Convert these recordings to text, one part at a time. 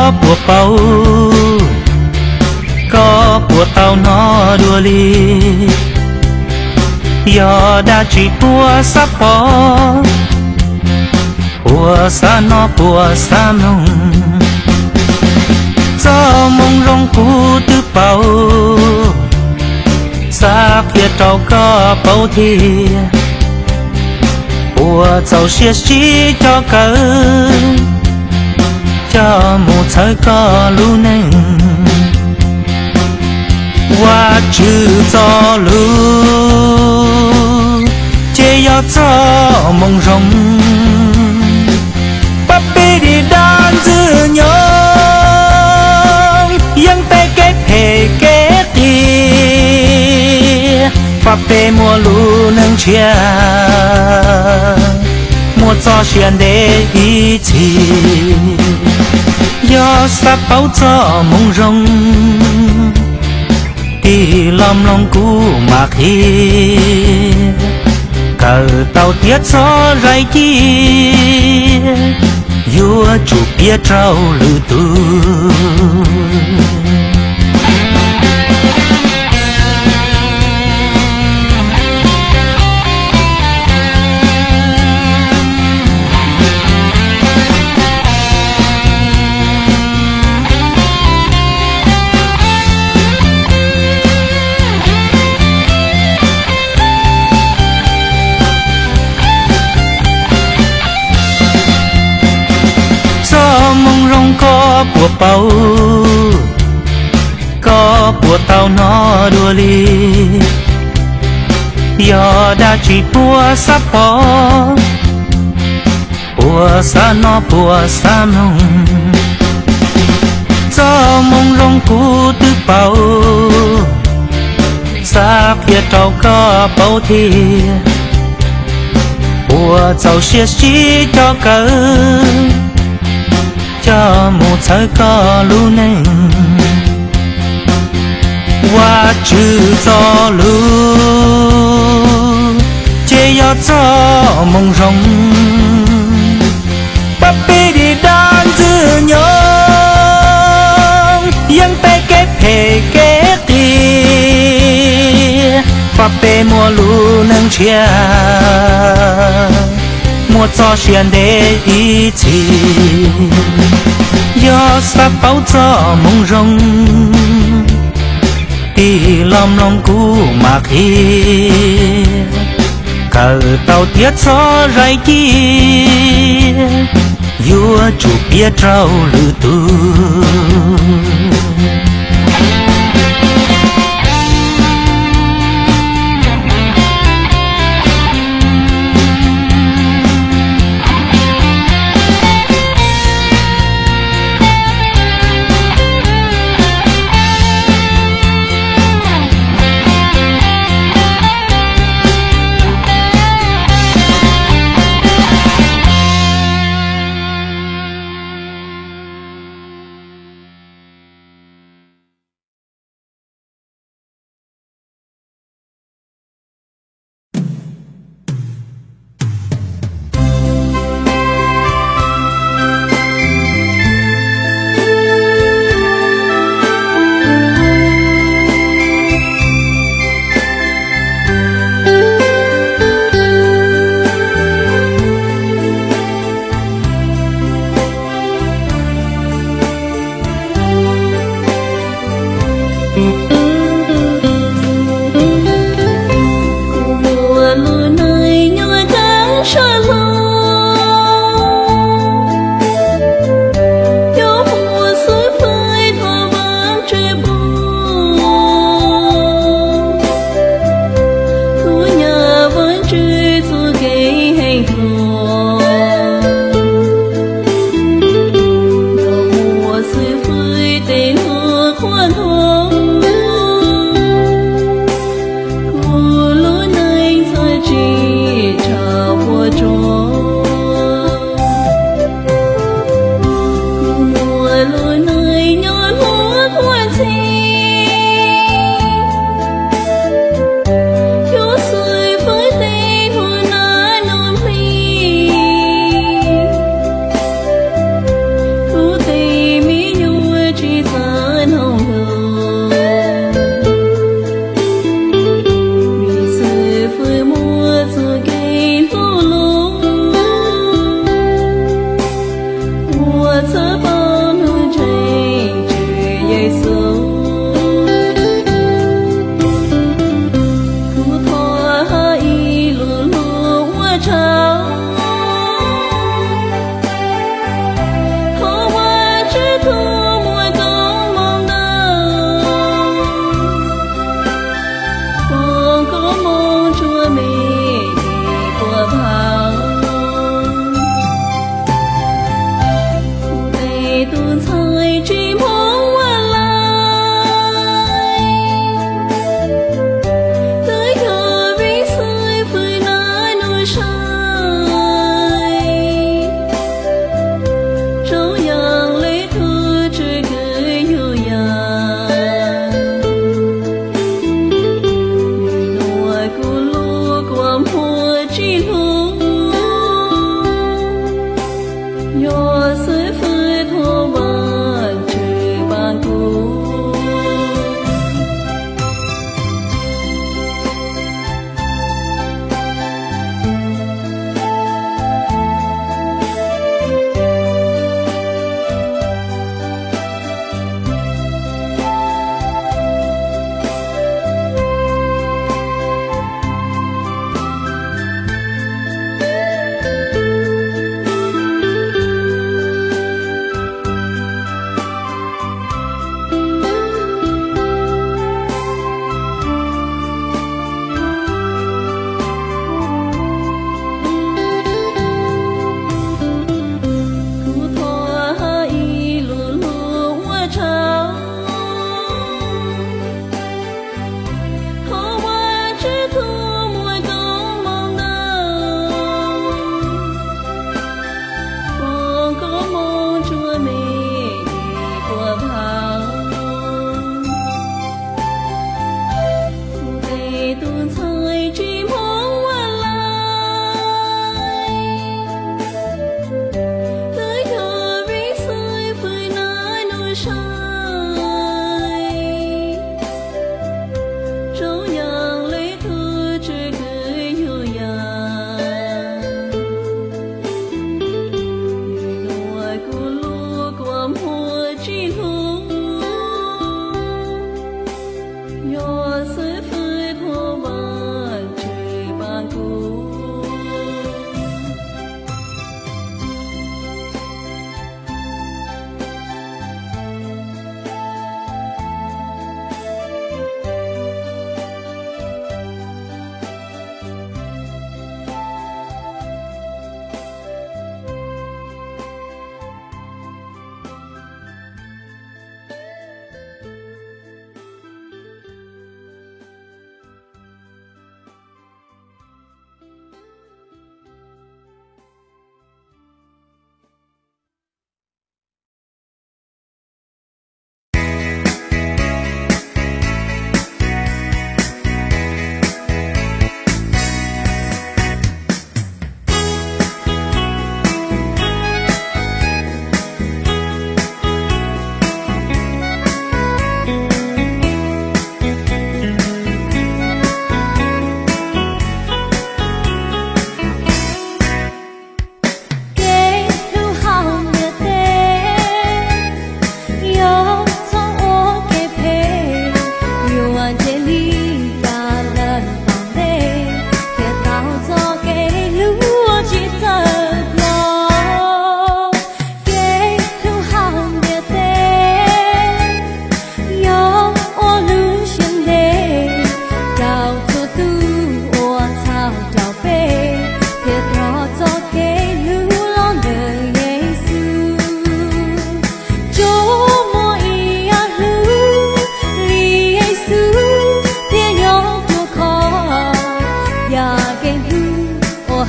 Koj puas paub, koj puas tau hnov dua li, yog dab tsi puas xav pom, puas xav hnov puas xav mloog. Txoj moo zoo kuv twb paub, xav qhia rau koj paub thiab, puas txaus siab sib coj kawm, coj mus txhawb koj lub neej. Vajtswv txoj lus ces yog txoj moo zoo, pab peb dim dab ntxwg nyoog, yeej peb kev phem kev qias, pab peb muaj lub neej ntshiab, muaj txoj sia ntev ib txhis. Yog xav paub txoj moo zoo, tig los mloog kuv mam qhia, kawm tau tiav txhob zais cia, yuav tsum piav rau lwm tus. Txoj moo zoo koj puas paub, koj puas tau hnov dua li, yog dab tsi puas xav pom, puas xav hnov puas xav mloog. Txoj moo zoo kuv twb paub, xav qhia rau koj paub thiab, puas txaus siab sib coj kawm, coj mus txhawb koj lub neej. Vajtswv txoj lus ces yog txoj moo zoo, pab peb dim dab ntxwg nyoog, yeej peb kev phem kev qias, pab peb muaj lub neej ntshiab, muaj txoj sia ntev ib txhis. Yog xav paub txoj moo zoo, tig los mloog kuv mam qhia, kawm tau tiav txhob zais cia, yuav tsum piav rau lwm tus.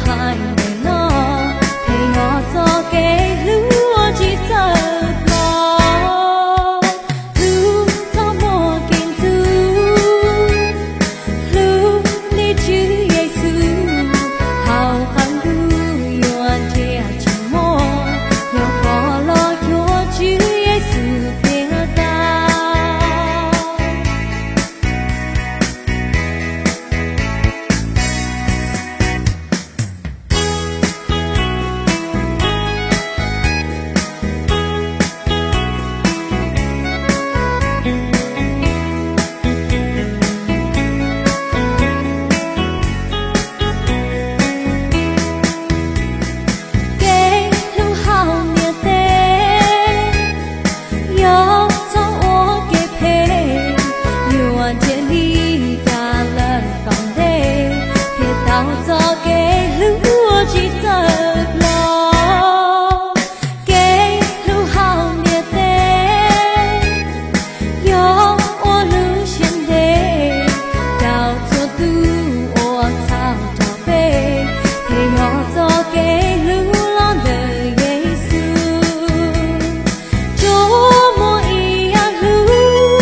Hais ntawm no, phem yog txoj kev hlub uas tsis txawj pluag, hlub txoj muaj kev ntxub, hlub nej Tswv Yexus, hauv qab ntuj yuav nrhiav tsis muaj, yog koj los cuag Tswv Yexus tiag tau. Kev hlub hauv ntiaj teb yog txoj ua kev phem, yuav nrhiav li cas lawm tom ntej thiaj tau txoj kev hlub uas tsis txawj pluag. Kev hlub hauv ntiaj teb yog ua lub siab ntev rau txhua tus uas txhawb nrog peb, thiaj yog txoj kev hlub los ntawm Yexus. Tsuas muaj ib yam hlub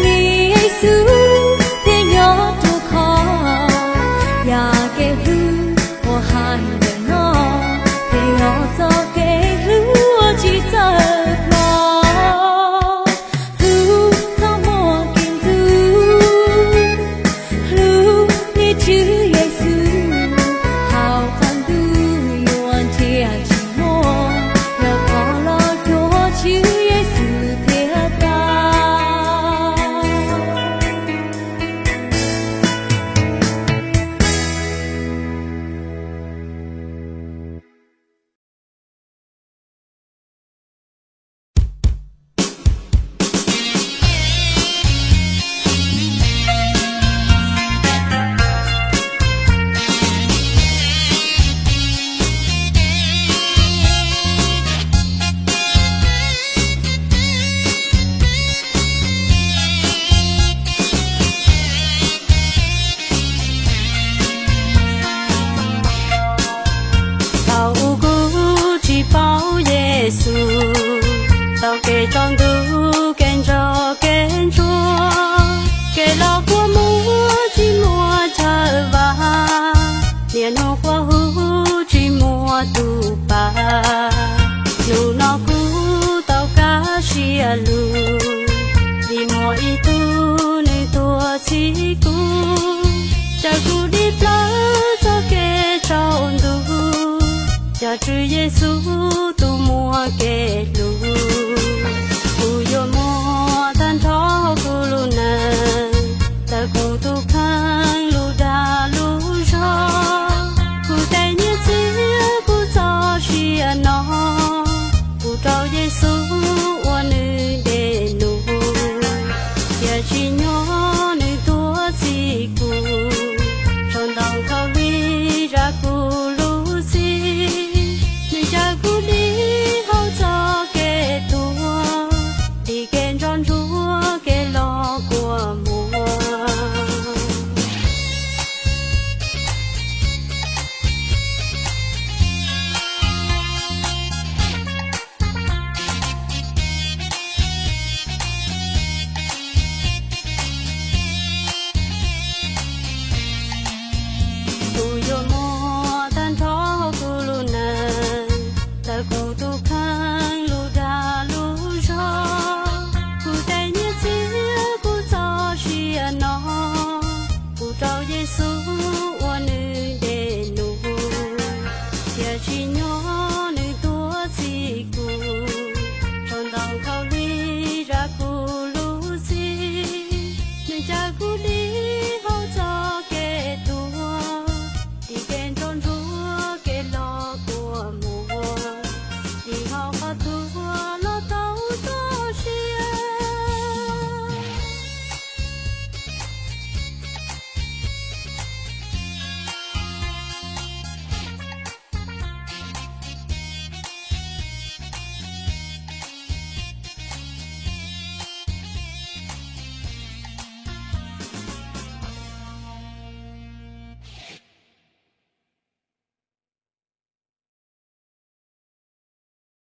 li Yexus thiaj nyob rau kho, yog kev hlub uas hais ntawm no, thiaj yog txoj kev hlub uas tsis txawj pluag. Hlub txoj muaj kev ntxub, hlub nej Tswv Yexus, hauv qab ntuj yuav nrhiav tsis muaj, yog koj los cuag Tswv Yexus thiaj tau. Thaum ub kuv tsis paub Yexus, tau kev tsaus ntuj kev ntsuag kev ntsuag, kev los kua muag tsis muaj chaw vam, niaj hnub quaj hu tsis muaj tus pab. Hnub no kuv tau kaj siab lug, vim muaj ib tug nws tuaj txhim kuv, caw kuv dim plaws txoj kev tsaus ntuj, yog Tswv Yexus